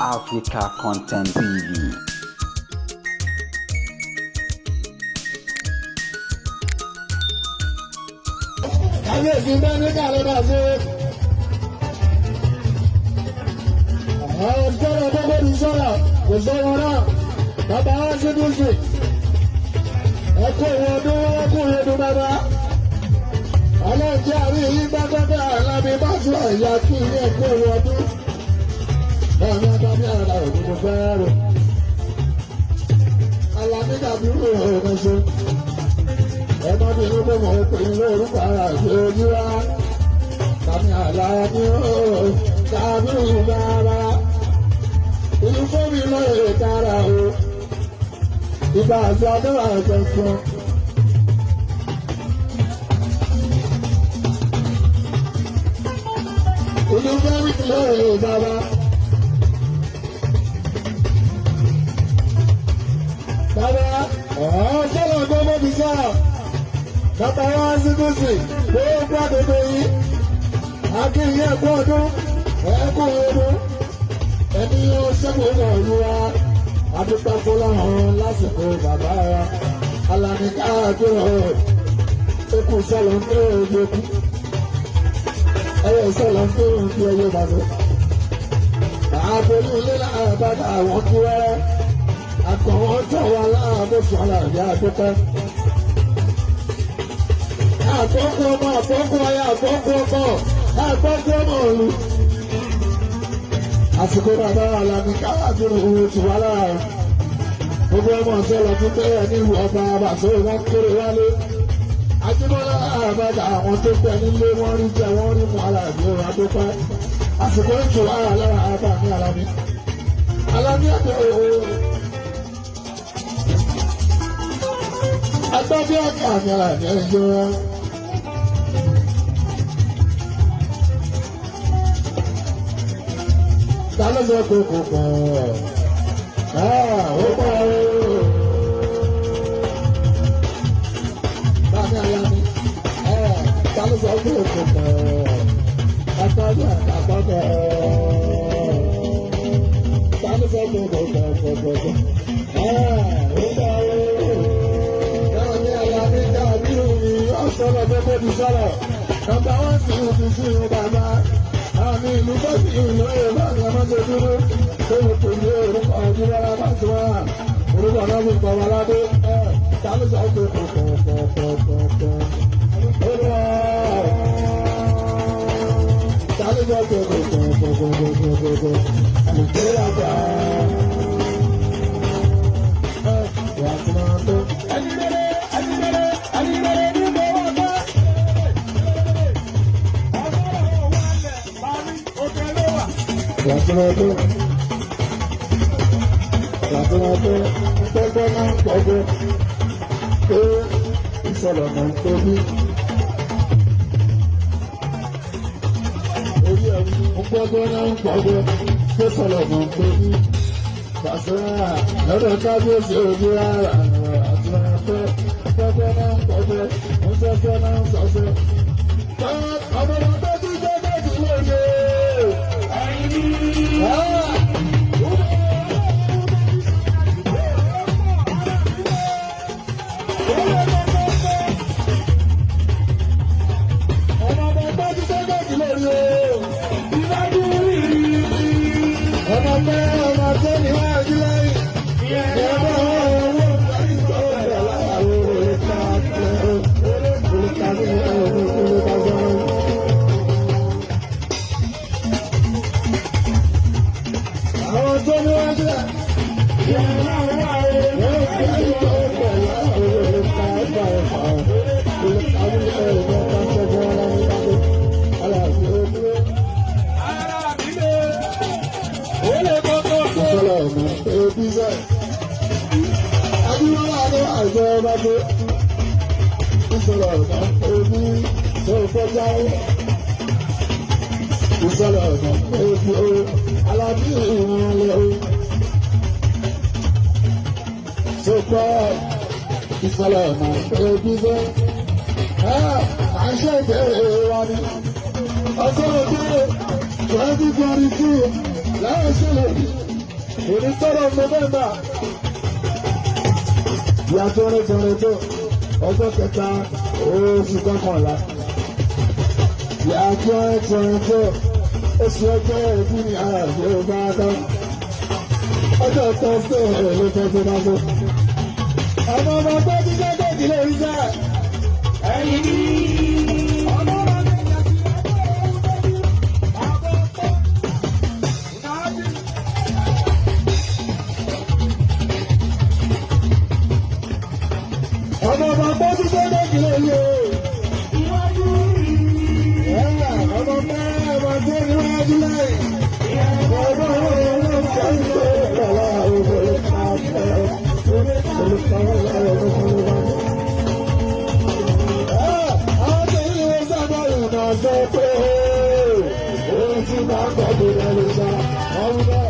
Africa Content TV. Kábíyèsí bẹ́ẹ̀ ní kàlẹ́ bá ṣe. Àwọn sọ̀rọ̀ gbogbo ní sọ̀rọ̀ kò sọ̀rọ̀ náà. Bàbá wa ṣe dùn sí. Ẹ kú ìwọ ọdún wọn kú ìwọ ọdún bàbá. Ọlọ́run jẹ́ àrí yìí gbàgbọ́dọ̀ àlábí bá sọ ìyá kí ilé ẹ̀kú ìwọ ọdún. Báwo ni wọ́n bá bí ara òdòdó fẹ́ẹ́ rò? Alábí dàbí rò ó ṣe. Ẹ má bínú pé mò ń pè ní lórúkọ ara ṣe ojú wa. Tàbí àlàyé ó tàbí bàbá. Ìlú fún mi lóye kára o. Ìgbà àti àdúrà tuntun. Ìlú fún mi lóye bàbá. Bàbá ọ̀hún sọ̀rọ̀ gbọ́mọ́ bí sọ̀rọ̀. Bàbá wa sí gúúsì gbogbo àgbègbè yìí. Akínyìn ẹ̀kú ọdún ẹ̀kú ọdún. Ẹni yóò ṣẹ́gun náà yí wa. Adúpẹ́ fọlọ́run lásìkò bàbá wa. Alani káàkiri ekú sọ̀rọ̀ ń fẹ́ ojú ekú. Ẹyẹ sọ̀rọ̀ ń fẹ́ ojú ẹyẹ bàbá. Àbòyún ilé làbàdà àwọn kí wẹ́rẹ́. Àkànwọ́ tọ̀ wá láàbò sọ̀rọ̀ àbí àdúpẹ́. Àkókò ọmọ àkókò aya àkókò ọkọ àkókò ọmọ òlu. Àsìkò bàbá Alani káàkiri òun ti wá lára. Gbogbo ọmọ ọ̀sẹ̀ lọ tún bẹ́ẹ̀ nílùú ọba àbàṣọ wọn kéré wálé. Ajíbọ́lá àbàdà àwọn tó pẹ́ nílé wọ́n rí jẹ wọ́n rí mu aláàbí ọ̀rọ̀ àdópẹ́. Àsìkò ìtura lára àbá ní Alani. Alani àti òun. Agbábí àkà ní Alani ẹ̀jọ̀ wọn. Ta ló sọ pé kò pọ̀? Ó pọ̀ o. Bámi Alani, ta ló sọ pé kò pọ̀? Agbábí àkà pọ̀. Ta ló sọ pé kò pọ̀ pọ̀ pọ̀ pọ̀? Ó pọ̀ o. Bámi Alani dàbí omi ọ̀sọ́rọ̀ tó kó di sọ̀rọ̀. Nọ́mbà wọ́n sì ń fi sí ìlú bàbá. Àmì ìlú bá sì ń lọ èrò bá ní ọmọdé dúró. Tó o kò ní orúkọ ọdún rárá bá ti wá. Orúkọ náà fi pọ̀ wá ládé. Ta ló sọ pé kò pọ̀ pọ̀ pọ̀ pọ̀ pọ̀? Ó lọ. Ta ló sọ pé kò pọ̀ pọ̀ pọ̀ pọ̀ pọ̀ pọ̀ pọ̀? Àlùkò àgbà. Wà á ti máa tó. Ẹni rere, ẹni rere, ẹni rere ní mo wá bá. Ọlọ́run wà lẹ̀, bá mi, òkè ló wà. Wà á ti máa tó. Wà á ti máa tó. Gbọ́gbọ́ náà ń pọ̀gbọ́. Pé ìsọ̀rọ̀ náà ń tóbi. Orí ẹ̀rù gbọ́gbọ́ náà ń pọ̀gbọ́. Pé sọ̀rọ̀ náà ń tóbi. Bàṣẹ́rà lọ́dọ̀ kábíyèsí ojú rárá. Àti máa tó. Gbọ́gbọ́ náà ń pọ̀gbọ́. Ń sọ́sọ́ náà ń sọ́sọ́. Ọmọ ọmọ tó ti jẹ́ bẹ́ẹ̀ tí lóye. Àwọn tó ní wájú ẹ̀. Ara mi lé, ó lè kókó kó. Ìsọ̀rọ̀ ọ̀nà ebi o, alábí ìwọ̀n lọ o. Ṣùgbọ́n ìsọ̀rọ̀ ọ̀nà ebi sẹ́. À ń ṣe ìbéèrè wa ni. Ọjọ́ òde 2022 láwọn ṣẹlẹ̀. Òní sọ̀rọ̀ November. Ìyá 2022, ọjọ́ kẹta oṣù kọkànlá. Ìyá 2022, oṣù ọjọ́ ẹbí ni ààrẹ bá dá. Ọjọ́ Thursday ló fẹ́ tó bá tó. Ọmọ ọmọ tó ti jẹ́ kéèkì lórí sẹ́ẹ̀. Ẹ̀yin ní ọmọ ọmọ mẹ́ta sí ẹgbẹ́ òun lójú. Bàbá ọkọ, ìnáàbí. Ọmọ ọmọ tó ti jẹ́ kéèkì lórí o. Iwájú Ọmọ ọmọ ọmọ tó níwájú lẹ́yìn. Ọmọ ọmọ ọmọ tó ń tó lọ́la òwò Àwọn tó ń lè sábà ìrìnà sọ pé ohun tí máa ń gbọ́dọ̀ rẹ̀ lè sá. Àwọn ọmọ